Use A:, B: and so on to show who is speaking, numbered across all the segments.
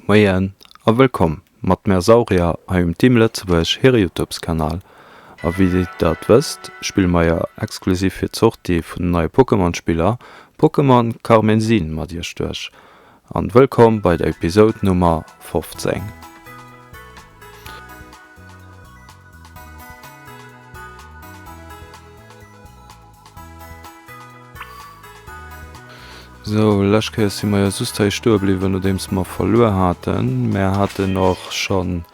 A: Moien a wëllkomm mat mär Saurier hei um Team Lëtzebuerg hire Youtubes Kanal. A wéi dir dat wësst, spille mer jo exklusiv fir d'Sortie vun den neie Pokémon Spiller Pokémon Karmesin mat iech duerch. An wëllkomm bei der Episode Nummer 15. Sou, lescht Kéier si mer jo just hei stoe bliwwen, nodeems mer verluer haten. Mer haten och schonn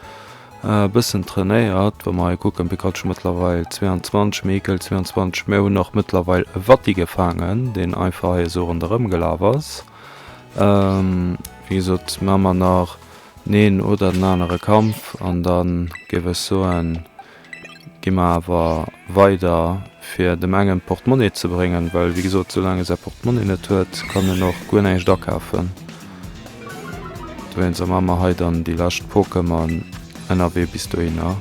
A: e bëssen trainéiert. Wa mer hei kucken, Pikachu mëttlerweil 22, Meekel 22. Mer hunn och mëttlerweil e Watti gefaangen, deen einfach hei esou ronderëm gelaf ass. Wéi gesot, maache mer nach den een oder den anere Kampf an da géif ech soen, Gi mer awer weider fir dem engem d'Portmonnaie ze bréngen, well wéi gesot, soulaang e säi Portmonnaie net huet, kann en och guer näischt akafen. Dowéinst maache mer hei dann déi lescht Pokémon ënnerwee bis dohinner.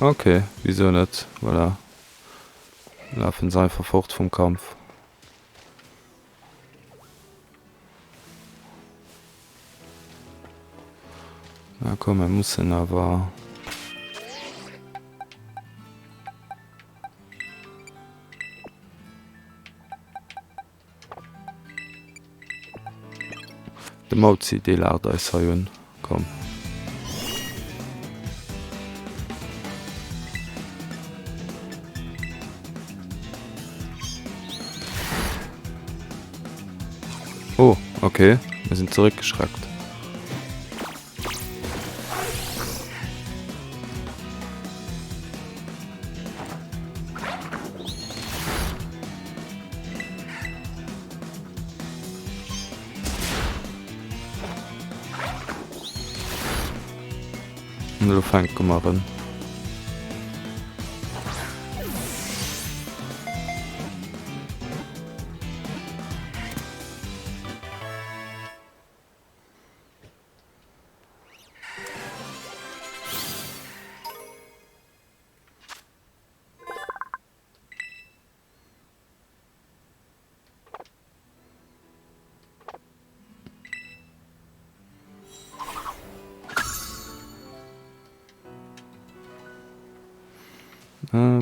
A: Ok, wisou net, voilà. Lafen se einfach fort vum Kampf. Na komm, mir mussen awer... De Mauzi, dee laacht eis hei un. Komm. Oh, okay. Mir sinn zeréckgeschreckt. An elo fänke mer en.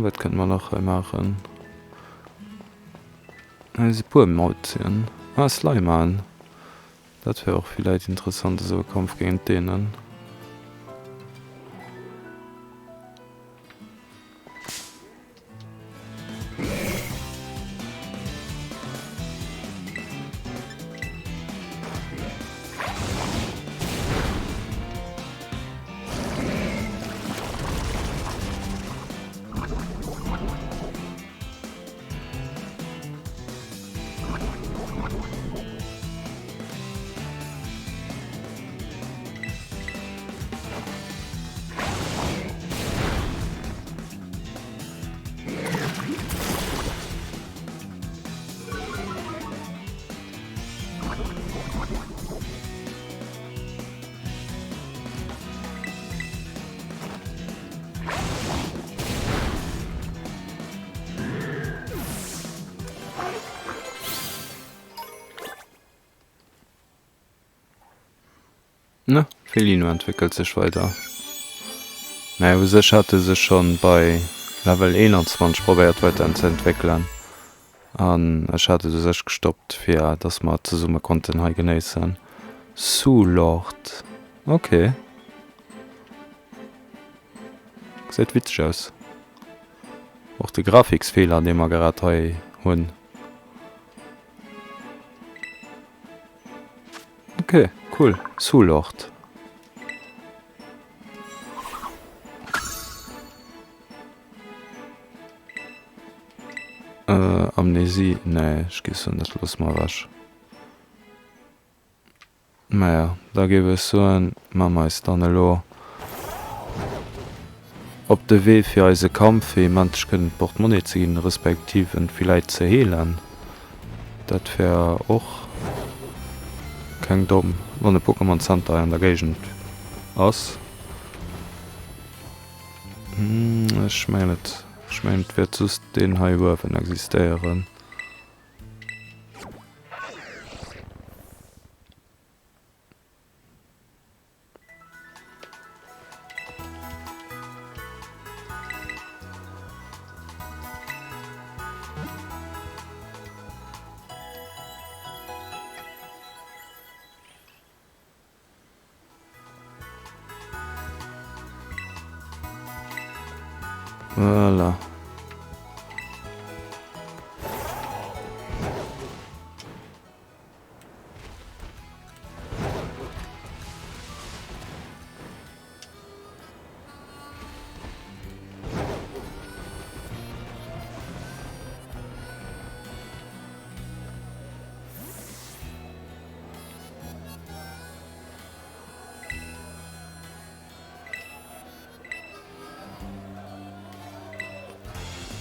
A: Wat kënne mer nach hei maachen? Hei si puer Mauzien. Ah, Slimaen. Dat wär och villäit interessant, esou e Kampf géint deenen. Ne, Felino entwéckelt sech weider. Mä u sech hat e sech schonn bei Level 21 probéiert weider ze entwéckelen an ech hat et u sech gestoppt fir dass mer zesumme konnten hei genéissen. Sulord, ok. Gesäit witzeg aus. Och de Grafiksfeeler dee mer grad hei hunn. Ok, cool. Sulord. Amnesie, nee, ech géif soen dat loosse mer ewech. Maja, da géif ech soen, maache mer eis dann elo op de Wee fir eise Kampf fir him endlech kënnen d'Portmonnaie ze ginn, respektiv en villäit ze heelen. Dat wär och. Keng domm, wann e Pokémon Center hei an der Géigend ass. Ech mengen et, ech mengen et wäert just deen hei uewen existéieren. Voilà.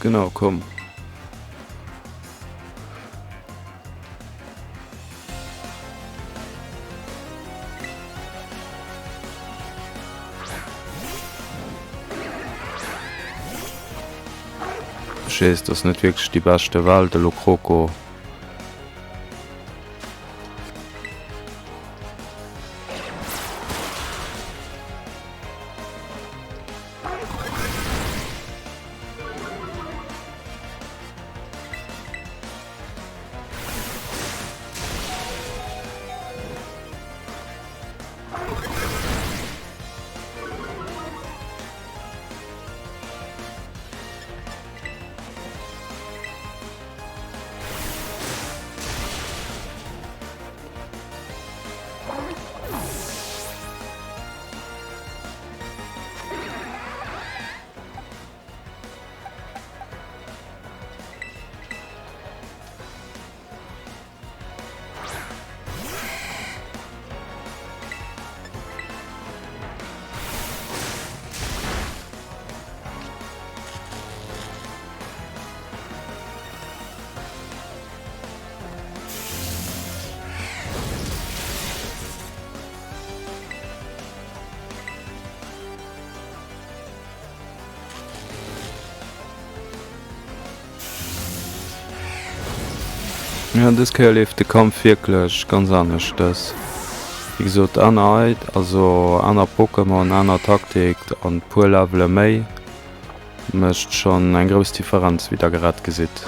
A: Genau, komm. Ech weess, et ass net wierklech déi beschte Wahl, de Lokroko. Ja, dës Kéier leeft de Kampf wierklech ganz aneschtes. Wéi gesot, aner Eit, also aner Pokémon, aner Taktik an puer Levele méi mécht schonn eng grouss Differenz, wéi der grad gesitt.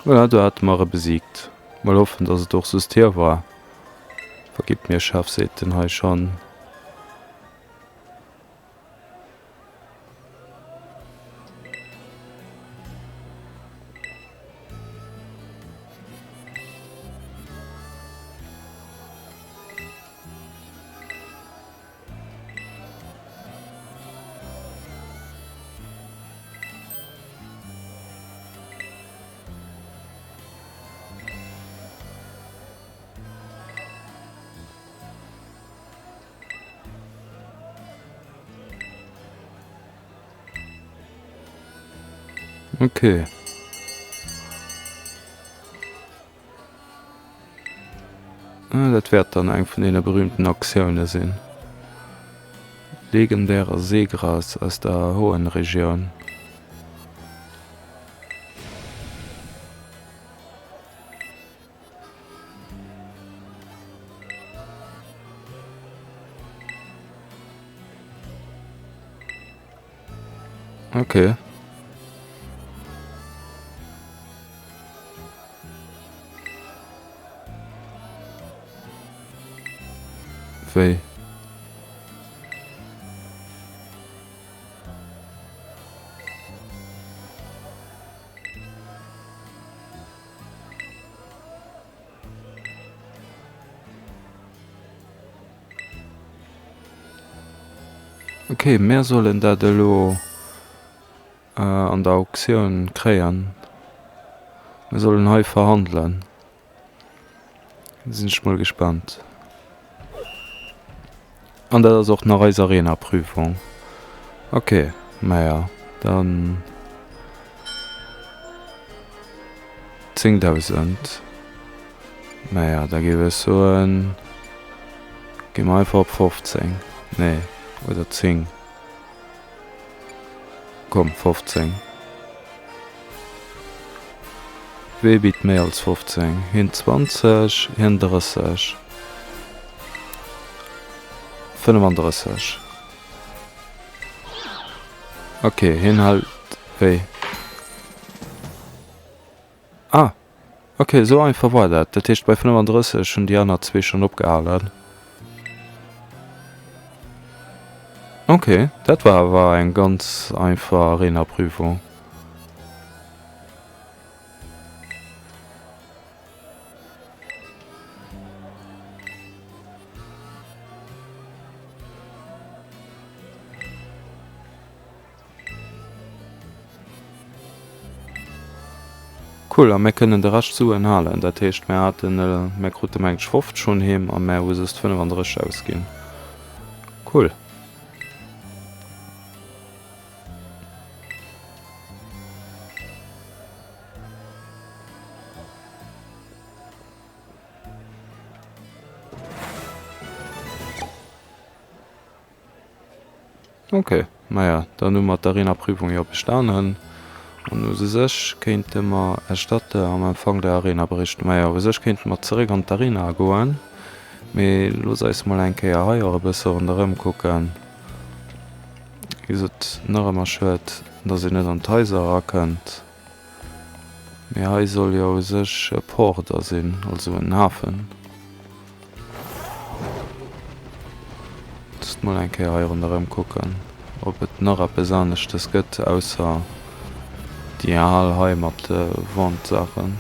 A: Voilà, do hate mer e besiegt. Mol hoffen, dass et och just hie war. Vergibt mir, Chef, seet en hei schonn. Okay. Ah, dat wäert dann eng vun deene berühmten Aktioune sinn. Legendärer Seegras aus der Hoenn-Regioun. Okay. Wéi? Ok, mär sollen dat elo an der Auktioun kréien. Mir sollen hei verhandelen. Sinn ech mol gespannt. An dat ass och nach eis Arena-Prüfung. Ok, maja, dann 10.000. Maja, da géif ech soen, gi mer einfach op 15. Nee, oder 10. Komm, 15. Wee bitt méi als 15? Hien 20, hien 30. 35. Ok, hien hält wéi? Ah! Ok, esou einfach war dat. Dat heescht bei 35 hunn déi aner zwee schonn opgehalen. Ok, dat war awer eng ganz einfach Arena-Prüfung. Cool, a mär kënnen de Rescht Suen halen. Dat heescht, mär haten, mär krute mengt ech 50 vun him a mär hu just 35 ausginn. Cool. Ok, maja, dann hu mer d'Arena-Prüfung jo bestanen. An u sech kéinte mer erstatte am Empfang der Arena berichten. Maja, u sech kéinte mer zeréck an d'Arena goen, mee looss eis mol eng Kéier hei och e bësse ronderëm kucken. Wéi gesot, nach ëmmer schued, dass een net an d'Haiser erakënnt. Mee hei soll jo u sech e Port da sinn, also en Hafen. Just mol eng Kéier hei ronderëm kucken, ob et nach eppes aneschtes gëtt, ausser déi Hal hei mat de Vente-Saachen.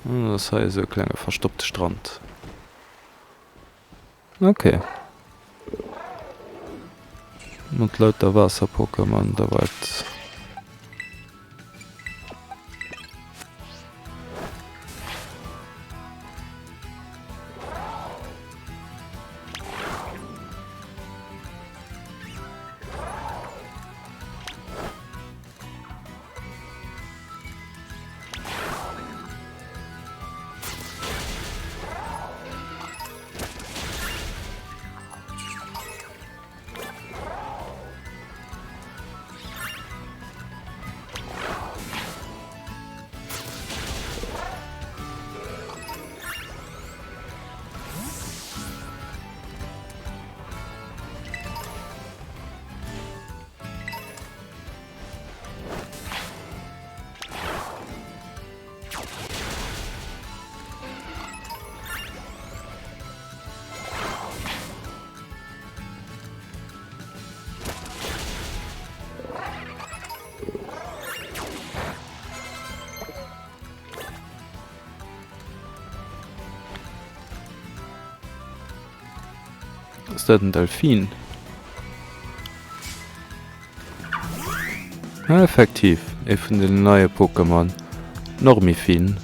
A: An dann ass hei esou e klenge verstoppte Strand. Ok. Mat lauter Waasser-Pokémon, da wat. Ass dat en Delfin? Ah, effektiv, ee vun den neie Pokémon. Normifin.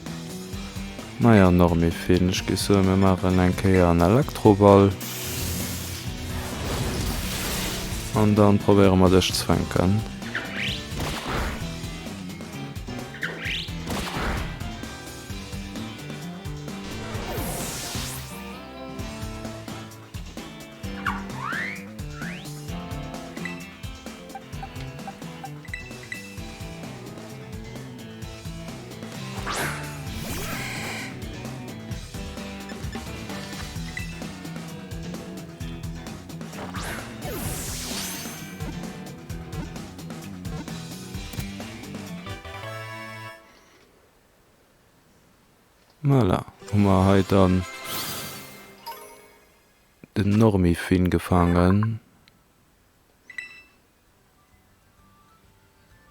A: Maja, Normifin. Ech géif soen, mir maachen eng Kéier en Elektroball. An dann probéiere mer dech ze fänken. Voilà, hu mer hei dann den Normifin gefaangen.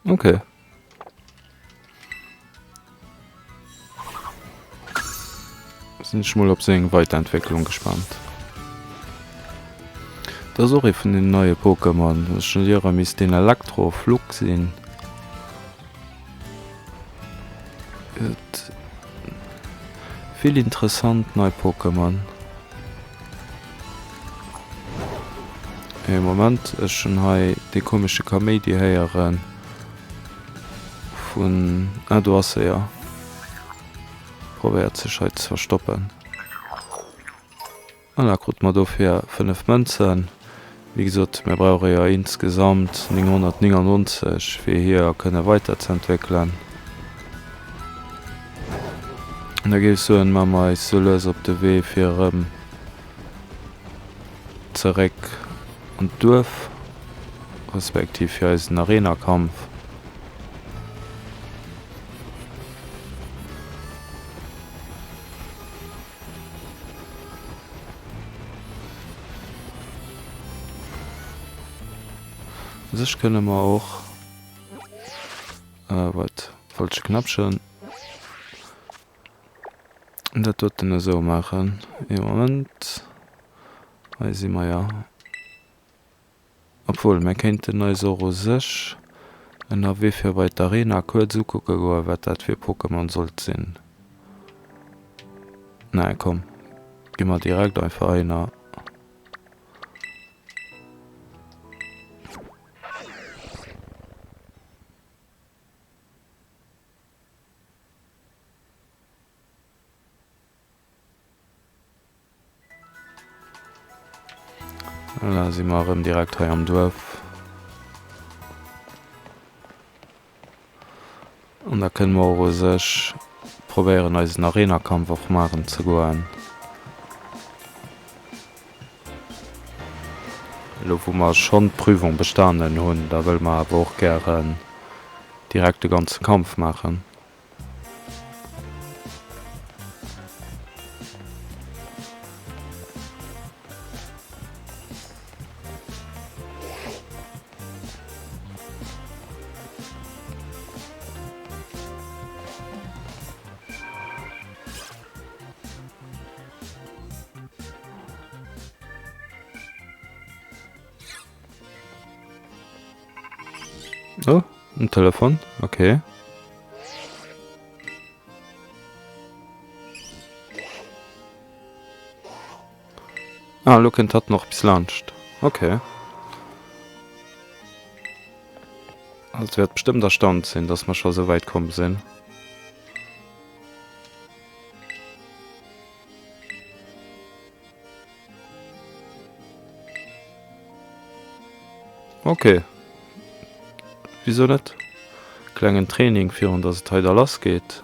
A: Okay. Sinn ech mol op seng Weiterentwécklung gespannt. Dat ass och ee vun den neie Pokémon. Ech net ieren, misst deen Elektro-Flug sinn. Et vill interessant nei Pokémon. Ee Moment, ech hunn hei dee komesche Kaméidi héieren vun, ah do ass se jo. Probéiert sech hei ze verstoppen. Voilà, krute mer dofir 5 Mënzen. Wéi gesot, mir brauche jo insgesamt 999 fir hir kënne weiterzeentwéckelen. An da géif ech soen, maache mer eis sou lues op de Wee fir erëm zeréck an d'Duerf, respektiv fir eisen Arena-Kampf. U sech kënne mer och, wat, falsche Knäppchen, dat doten esou maachen. Ee Moment, hei si mer jo. Obwuel, mir kéinten eis och u sech ënnerwee fir bei d'Arena kuerz ukucke goen, wat dat fir e Pokémon sollt sinn. Nee, komm, gi mer direkt einfach heihinner. Voilà, si mer erëm direkt hei am Duerf. An da kënne mer och u sech probéieren eisen Arena-Kampf och maachen ze goen. Elo wou mer schonn d'Prüfung bestanen hunn, da wëlle mer awer och gären direkt de ganze Kampf maachen. Oh, en Telefon, okay. Ah, elo kënnt hatt nach bis laanscht. Okay. Hatt wäert bestëmmt erstaunt sinn, dass mer scho sou wäit komm sinn. Ok, wisou net? Klengen Training virun dass et hei da lass geet.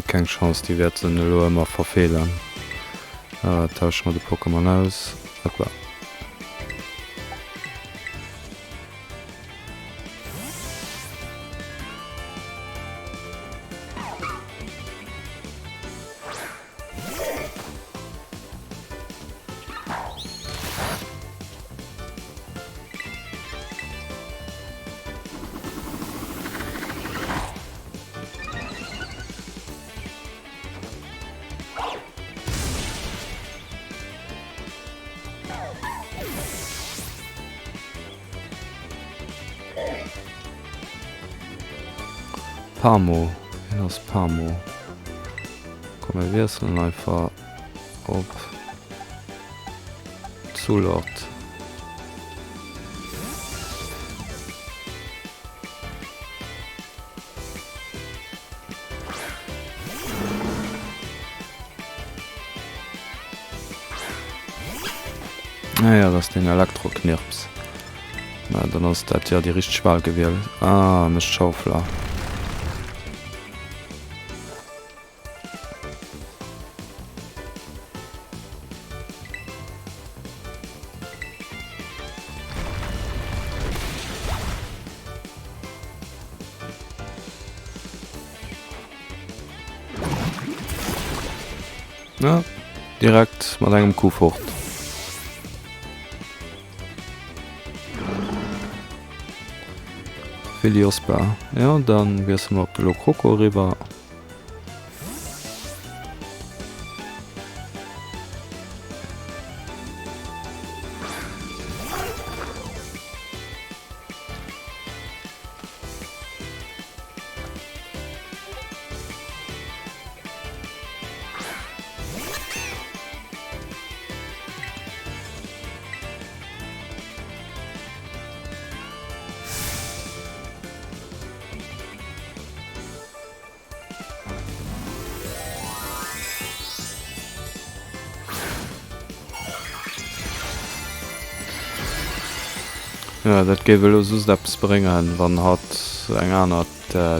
A: Keng Chance, déi wäerten elo ëmmer verfeelen. Tausche mer de Pokémon aus. Hopla. Pamo, wien ass Pamo? Komm mir wiesselen einfach op Zulert. Ah ja, dat ass deen Elektroknirps. Na, dann ass dat jo déi richteg Wahl gewielt. Ah, mécht Schaufler. Ja, direkt mat engem Coup fort. Filiospa. Ja, dann wiessele mer op de Lokroko eriwwer. Jo, dat géif elo soss eppes bréngen, wann hatt eng aner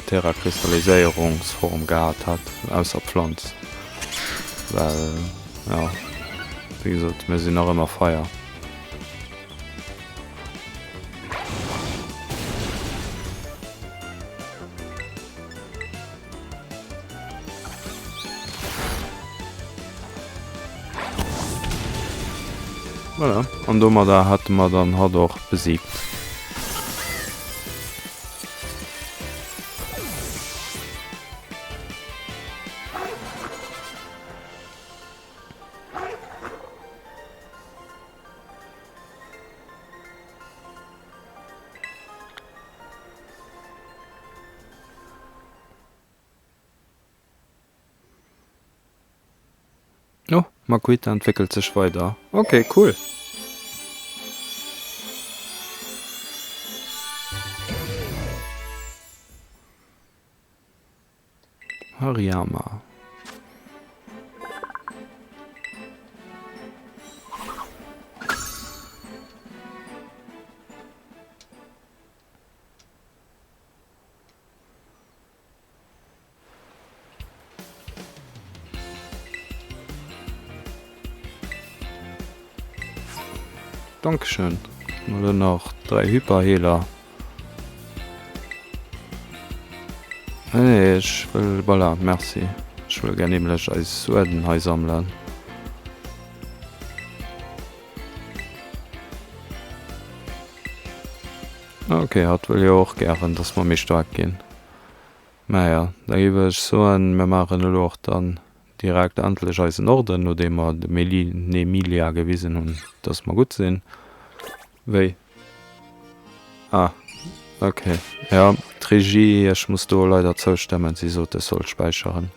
A: Terrakristalliséierungsform gehat hätt, ausser Pflanz. Well, jo, wéi gesot, mir sinn nach ëmmer Feier. Voilà, an domadder hätte mer dann hatt och besiegt. Oh, Makuhita entwéckelt sech weider. Ok, cool. Hariyama. Dankeschön. Elo nach 3 Hyperheeler. Nee, ech wëll, voilà, merci. Ech wëll gär nämlech eis Suerden hei sammelen. Ok, hatt wëll jo och gären, dass mer méi staark ginn. Maja, da géif ech soen, mir maachen elo och dann direkt endlech eisen Orden, nodeem mer dem Emilia gewisen hunn, dass mer gutt sinn. Wéi? Ah, ok. Jo, d'Regie, ech muss do leider zoustëmmen, si sot, ech soll späicheren.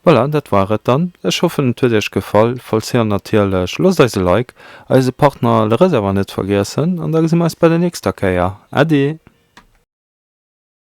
A: Voilà, dat war et dann. Ech hoffen, et huet iech gefall. Falls jo, natierlech, loosst eis e Like, eise Partner Le Reservoir net vergiessen an da gesi mer eis bei der nächster Kéier. Äddi!